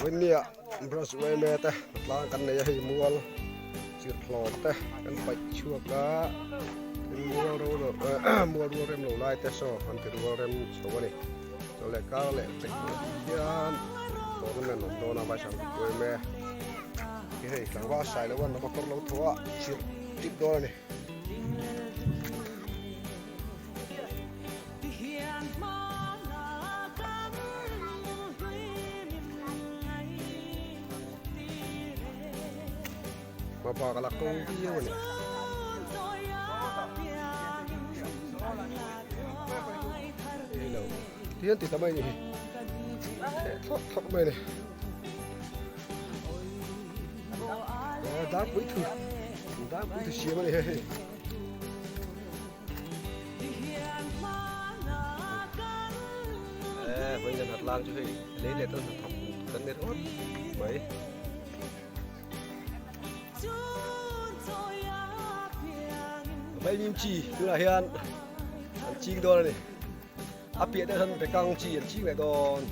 Vawinia brush uaime te tlang kan nei a hei mual chirhlawm te kan paih chhuak a tin mual ro lo mual rual rem lo lai te saw an ti rual rem chho a ni chaw leh kar leh tek hian tournament awm dawn a vaisang uaime hi hei tlangval sai lo an motor lo thaw a chirh tip dawn a ni. Hmabak a la ko viau a ni. Hei lo tihian ti ta mai a ni hi thlawk thlawk mai a ni. Darpui thu darpui thu siam a ni hei. Vawiin an hat lang chu hei lei leh tan hnathawk kan ni ringawt mai. Vaimim chi tunah hian an ching dawn a ni. A piah deuh hian bekang chi an ching leh dawn.